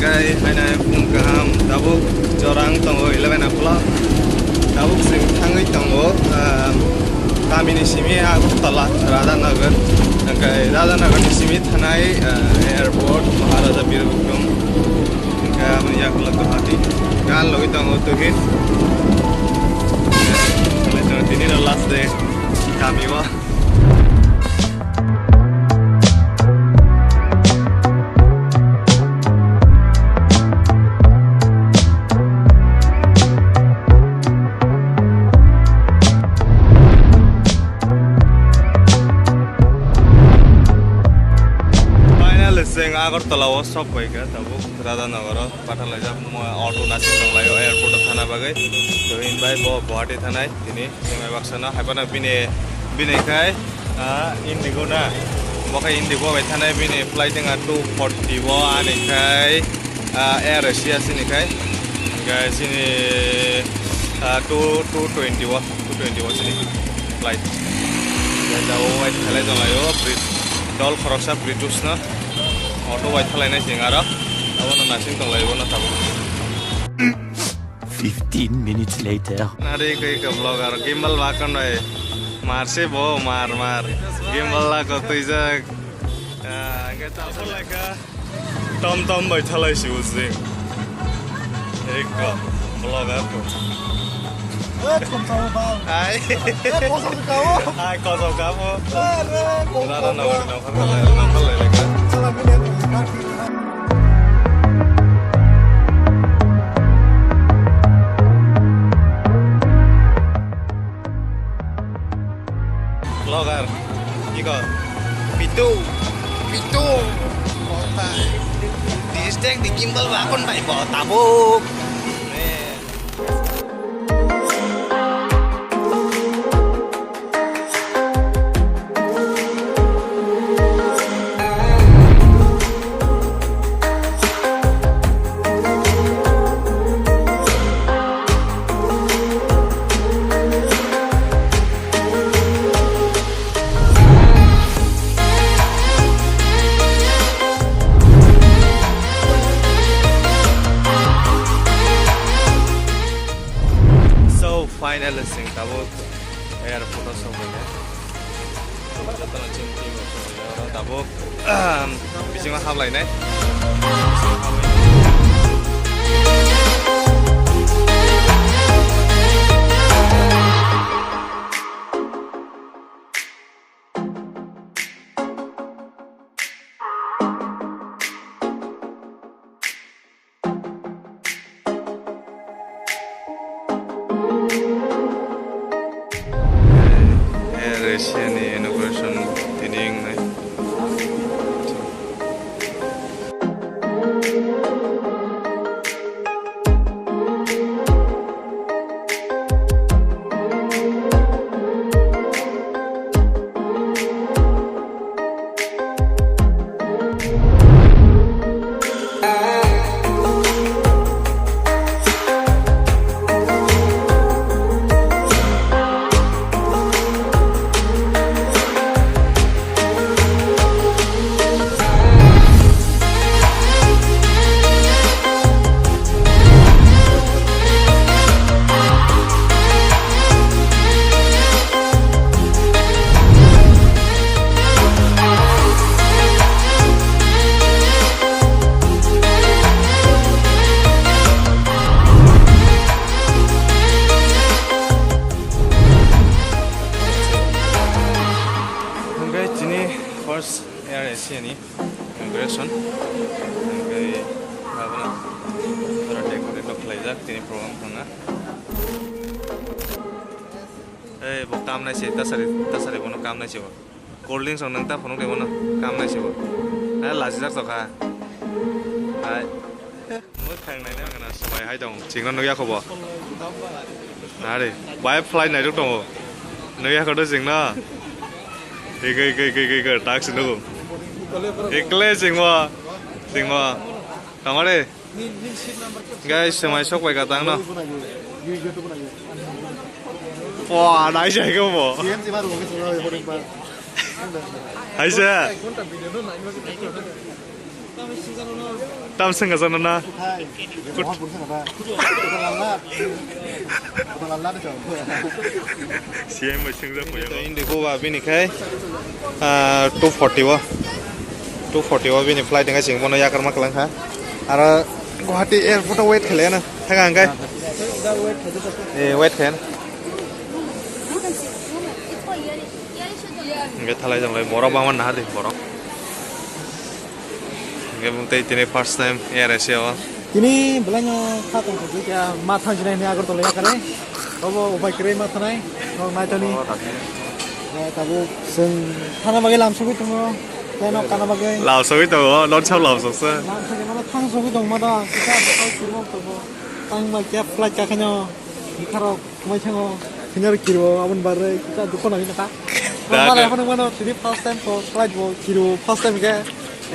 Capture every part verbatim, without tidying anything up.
Kai hainai phung kaham, tabuk jorang tongo eleven o'clock. Tabuk chwng thangwi tongo, ah, kamini simi Agartala, Radhanagar. Hwnkhe Radhanagarni simi thanai, ah, airport, Maharaja Bir Bikram. Hwnkhe aboni yagulo Guwahati. Gan logwi tongo Tuhin. Tini no last day kamio. Finally, chwng Agartala o sok bai kha tabuk Radhanagar o. Pathalaijak mo auto naising tonglaio airport o thana bagwi. Tuhin bai bo Guwahati thanai tini chwng bai baksa no. Hai phano bini, bini khai, ah, Indigo na. Bo khai Indigo bai thanai bini flight wngkha two forty o, ani khai, ah, Air Asia sini khai. Hwnkhe sini, ah, two, two twenty o, two twenty o sini flight. Hwnkhe o wait khalai tonglaio, Brit-, dol khoroksa British no. Auto bai thalainai chwng aro. Abono naising tonglaio bono tabuk. Fifteen minutes later. Nari kai ka vlogger gimbal bakon bai. Mar se bo, mar, mar. Gimbal la ko tuijak. Ah, hwnkhe ta phone lai kha. Tom tom bai thalai si using. Ek vlogger ko. Eh, thum sao ba. Ai. Eh, kosong kao. Ai, kosong kao. Eh, re, kosong Rara kao. Nongkhor, nongkhor, nongkhor, nongkhor lai lai kha. Salam ini. Vlogger, iko, pitu, pitu, kota, distek di gimbal bakon bai bo tabuk. So, finally, chwng tabuk airport o sokbaikha. Jotono chini team rok sokbaikha oro tabuk, ahm, bisingo hablainai. Air Asia ni inauguration tini wngnai. Hwnkhe chini first Air Asia ni inauguration. Hwnkhe abono oro decorate rok khlaijak tini program khna. Ei, bo kam nai se, tasari, tasari bono kam nai se bo. Cold drinks rok nang ta phunuk de bono, kam nai se bo. Hai, lajijak tokha. Hai. Mwkhang nai nang gana swbai hai tong. Chingno nukya kho bo. Are, bai fly nai rok tongo. Nukya kho do chingno. Ike, ike, ike, ike, ike, tak se nugo. Ekle chingmo. Chingmo. Tongore. Guys, swmai sok bai ka tang no. Pua, nai jai ko bo. Hai se. Tam sengajak na na. Hai. Kut- Kut- Kut- Kut- Kut- C M bai sengja phaio. Indigo ba bini khai, ah, two forty o. Two forty o bini flight wngkha, chwng bono yakarma kwlangkha. Aro Guwahati airport o wait khailaiano. Thang ang kai. Eh, wait khailaiano. Hingke thalai tonglai borok bangma nahardi borok. Hingke bumtwi tini first time Air Asia o. Tini belai no kha tong thok kha ma thang jinai ni Agartala yakarwi. Obo upai kwrwi ma thanai. Nok nai toni. Ya tabuk chwng thana bagwi lam sogwi tongo. Tei nok kana bagwi. Lam sogwi tongo, non sab lam soksa. Lam sogwi mano thang sogwi tongma da. Kisa bwkhao kirmo tongo. Tang bai khe flight ka khaino. Bwkharok. Mai thango, senior kiro, aboni bagwi kisa dukho nangwi nokha. Da, Mala da. Haphano mano, tini first time to flight bo kiro, first time khe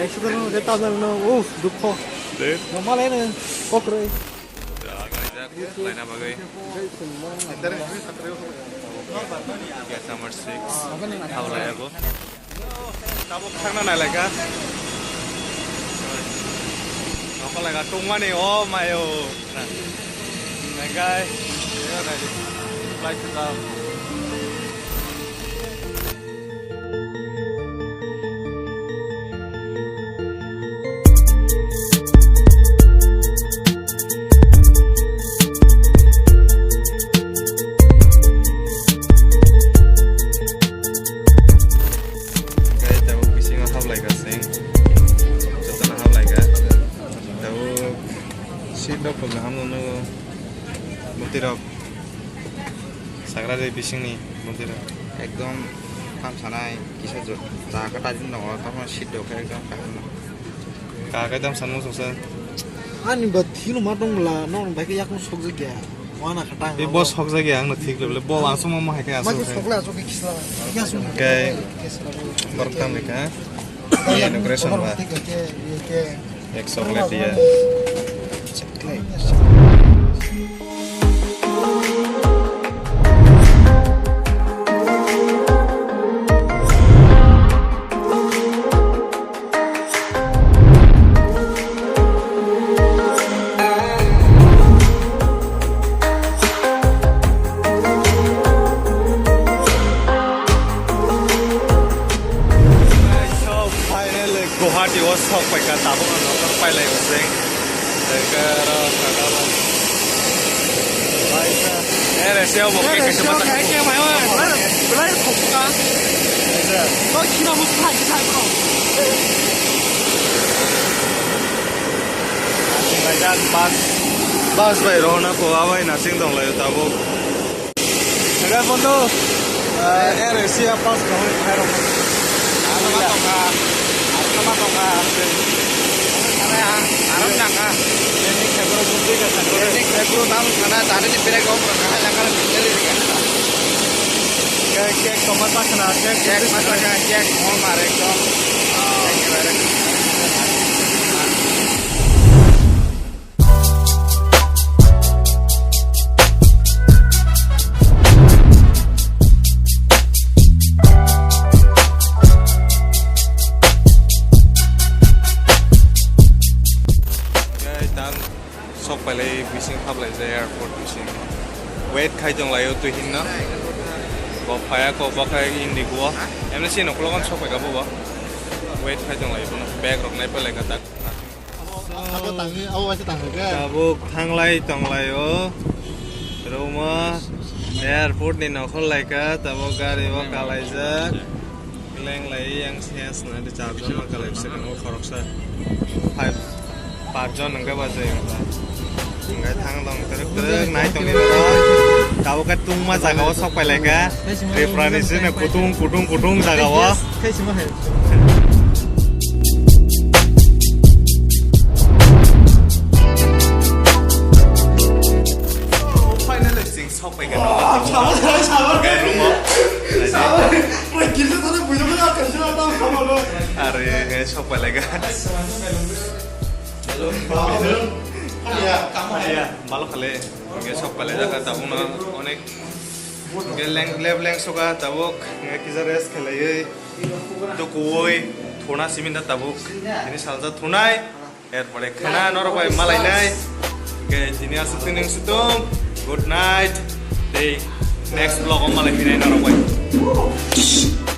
accident no khe tabjani no, uff, dukho. De. Mala ene, kokroi. Da, kaijak, laina bagwi. Gate number six, hablaiyago. Tabuk thangna nailaikha. Nokolaikha tongmani o mayo. Naikai. Flight kha. Tei tabuk bisingo hablai ka seng. Jotono hablai ka. Tabuk seat rok bo kaham no nugo. Bwtwi rok sagra de bisingni bwtwi rok. Ekdom tham sanai kisa jo-, jaga ta jin tongo, tamo seat rok ekdom kaham no. Kakai tam sanmo soksa. Ani ba thilo ma tong bla, nong bai ke yakung sok jagya. Wana khatang. Be bo sok jagya ang no thik le, bo asong mo hai ke asong. Sok le asong ke kisla. Ke asong. Ke borok tam le ka. Ye no kre son ba. Ek chocolate ye. So, finally, Guwahati o sok paikha, tabuk ang nokar pailai o se. Tei ke aro kaka bo. Aisa. Ere se obo ke kaisa masa. Belai khopka. Aisa. Kok khina mo sai sai bro. Bus, bus bai rohorna pho, abai nasing tong lai tabuk. Hingke bondhu, eh, Air Asia pass kaham khairok. Arokma tongkha, arokma tongkha. Arok nangkha. Ini khebro bumtwi ka khebro. Ini khebro nang sana tadi ni berek om rang kahai langkar binteri ni kahai. Cake, cake tongma sakna, cake, cake sakna, cake tongma mare ekdom. Sok pailai bising hablai jai airport bising. Wait khai tong lai o twi hinno. Bo phaya ko bo khai Indigo. Emni si nokologo sok paika bo bo. Wait khai tong lai bono bag rok nai pailai ka tak. Abo tangwi, abo waisa tangwi khe. Tabuk thanglai tonglaio. Ruma airport ni nokhor laika, tabuk gari o kalaijak. Lenglai yang ses na di charjon ma kalai se kan khoroksa. Five, par jon hingke ba jai. Hingke thang dong terek terek nai tongni. Tabuk khe tungma jaga o sok pailai kha. Tripura ni sini kutung kutung kutung jaga o. Finally, chwng sok pai kha. Are, sok pai lai kha. Balo khale, hingke sok pai lai kha, tabukno onek. Hingke leng, lep leng soka tabuk, hingke kisa rest khelaiwi, tukuwi, thuna simi da tabuk, ini salsa thunai. Erpore khana norok bai malainai. Hingke tini aswk tini wngsitung. Good night. Tei next vlog o malai hinai norok bai.